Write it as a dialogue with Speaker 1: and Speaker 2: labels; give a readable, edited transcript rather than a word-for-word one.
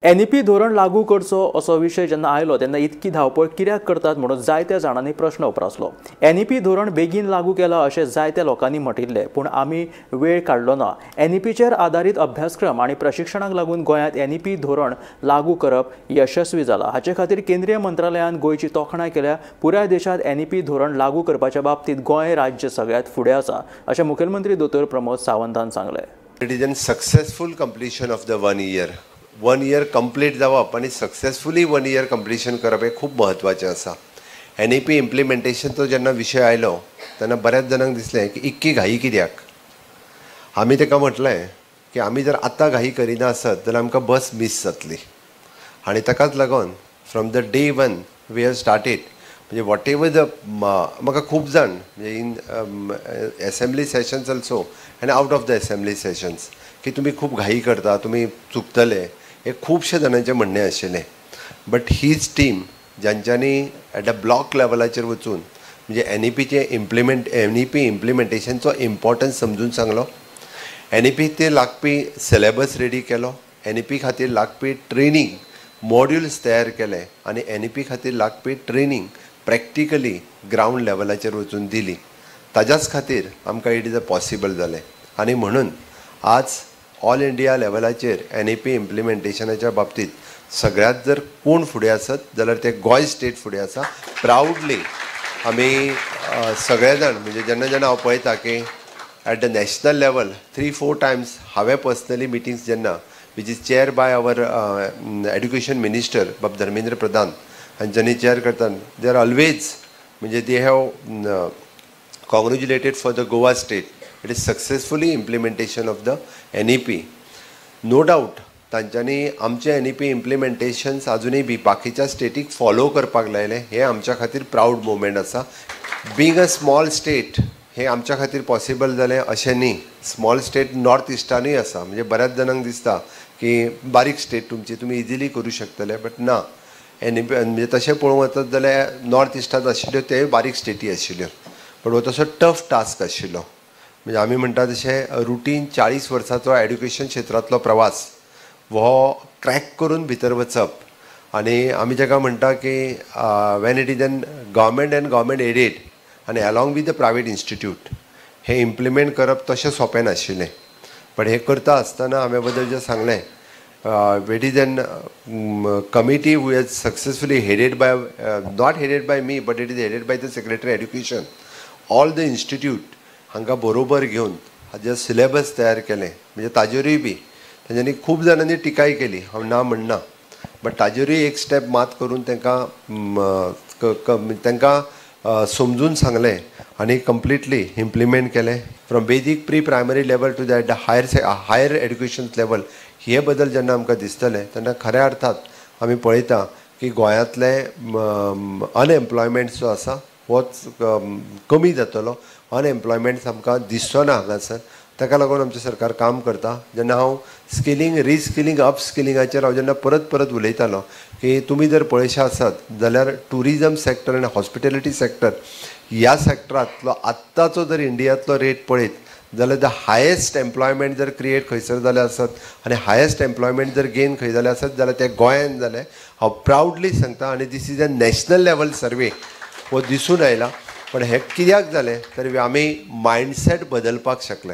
Speaker 1: NEP धोरण लागू करचो असो विशय जेन्ना आयलो तेन्ना इतकी धांवपळ कित्याक करतात म्हणून जायत्या जाणांनी प्रश्न उप्रासलो. एनईपी धोरण बेगीन लागू केला अशें जायत्या लोकांनी म्हटिल्लें, पूण आमी वेळ काडलो ना. एनईपीचेर आदारीत अभ्यासक्रम आनी प्रशिक्षणाक लागून गोंयांत एनईपी धोरण लागू करप यशस्वी जाला. हाचे खातीर केंद्रीय मंत्रालयान गोंयची तोखणाय केल्या. पुराय देशांत एनईपी धोरण लागू करपाच्या बाबतींत गोंय राज्य सगळ्यांत फुडें आसा अशें मुखेलमंत्री दोतोर प्रमोद सावंतान सांगलें.
Speaker 2: It is an successful completion of the one year. One year complete जावप आनी सक्सेसफुली वन इयर कंप्लिशन करप हें खूब म्हत्वाचें आसा. एनईपी इम्प्लिमेंटेशनचो जेन्ना विशय आयलो तेन्ना बऱ्याच जाणांक दिसलें की इतकी घाई कित्याक. आमी ताका म्हटलें की आमी जर आतां घाई करिना आसत जाल्यार आमकां बस मीस जातली आनी ताकाच लागून from the day one we have started. म्हणजे what ever the म्हाका खूब जाण म्हणजे in assembly sessions also आनी out of the assembly sessions की तुमी खूब घाई करता, तुमी चुकतले, हे खुबशे जाणांचें म्हणणें आशिल्लें. बट हीच टीम जांच्यांनी एट अ ब्लॉक लेवलाचेर वचून म्हणजे एनईपीचें इम्प्लिमेंट एनईपी इम्प्लिमेंटेशनचो इम्पॉर्टन्स समजून सांगलो, एनईपी ते लागपी सिलेबस रेडी केलो, एनईपी खातीर लागपी ट्रेनींग मॉड्युल्स तयार केले आनी एनईपी खातीर लागपी ट्रेनींग प्रॅक्टिकली ग्रावंड लेवलाचेर वचून दिली. ताज्याच खातीर आमकां it is a possible जालें आनी म्हणून आज ऑल इंडिया लेवलाचेर एनईपी इम्प्लिमेंटेशनाच्या बाबतींत सगळ्यांत जर कोण फुडें आसत जाल्यार ते गोंय स्टेट फुडें आसा. प्रावडली आमी सगळे जाण म्हणजे जेन्ना जेन्ना हांव पळयता की at the national level 3-4 times हांवें पर्सनली मिटिंग्स जेन्ना which is chair by our education minister बाब धर्मेंद्र प्रधान हांच्यांनी चेअर करतना they are always म्हणजे they have congratulated for the Goa state. It is successfully implementation of the NEP. No doubt तांच्यांनी आमचें NEP implementations आजुनूय बी बाकीच्या static follow करपाक लायलें हें आमच्या खातीर प्रावड मुवमेंट आसा. बींग अ स्मॉल स्टेट हें आमच्या खातीर पॉसिबल जालें अशें न्ही. स्मॉल स्टेट नॉर्थ इस्टानूय आसा. म्हणजे बऱ्याच जाणांक दिसता की बारीक स्टेट तुमची, तुमी इजिली करूं शकतले, बट ना. एनईपी म्हणजे तशें पळोवंक वचत जाल्यार नॉर्थ इस्टांत आशिल्ल्यो त्योय बारीक स्टेटी आशिल्ल्यो, बट हो तसो टफ टास्क आशिल्लो. म्हणजे आमी म्हणटा तशें रुटीन 40 वर्सांचो एड्युकेशन क्षेत्रांतलो प्रवास हो क्रॅक करून भितर वचप आनी आमी जाका म्हणटा की when it is an government and government aided आनी along with the private institute हें इम्प्लिमेंट करप तशें सोंपें नाशिल्लें. बट हें करता आसतना हांवें बद्दल जें सांगलें it is an committee who has successfully headed by not headed by me but it is headed by the secretary education all the institute हांकां बरोबर घेवन हाजे सिलेबस तयार केलें. म्हणजे ताजेरूय बी तांच्यांनी खूब जाणांनी टिकाय केली, हांव ना म्हणना, बट ताजेरूय एक स्टेप मात करून तांकां तांकां समजून सांगलें आनी कंप्लिटली इम्प्लिमेंट केलें. From basic pre primary level to that higher education level हे बदल जेन्ना आमकां दिसतले तेन्ना खऱ्या अर्थात आमी पळयता की गोंयांतले अनएम्प्लॉयमेंट जो आसा होच कमी जातलो. अनएम्प्लॉयमेंट आमकां दिसचो ना हांगासर. ताका लागून आमचें सरकार काम करता. जेन्ना हांव स्किलींग रिस्किलींग अपस्किलिंगाचेर हांव जेन्ना परत परत उलयतालो की तुमी जर पळयशे आसत जाल्यार ट्युरिजम सेक्टर आनी हॉस्पिटेलिटी सेक्टर ह्या सेक्टरांतलो आत्ताचो जर इंडियांतलो रेट पळयत जाल्यार the highest employment जर क्रिएट खंयसर जालें आसत आनी हायेस्ट एम्प्लॉयमेंट जर गेन खंय जालें आसत जाल्यार तें गोंयान जालें. हांव प्रावडली सांगता आनी this is a national level survey हो दिसून आयला. पण हें कित्याक जालें तर आमी मायंडसेट बदलपाक शकले.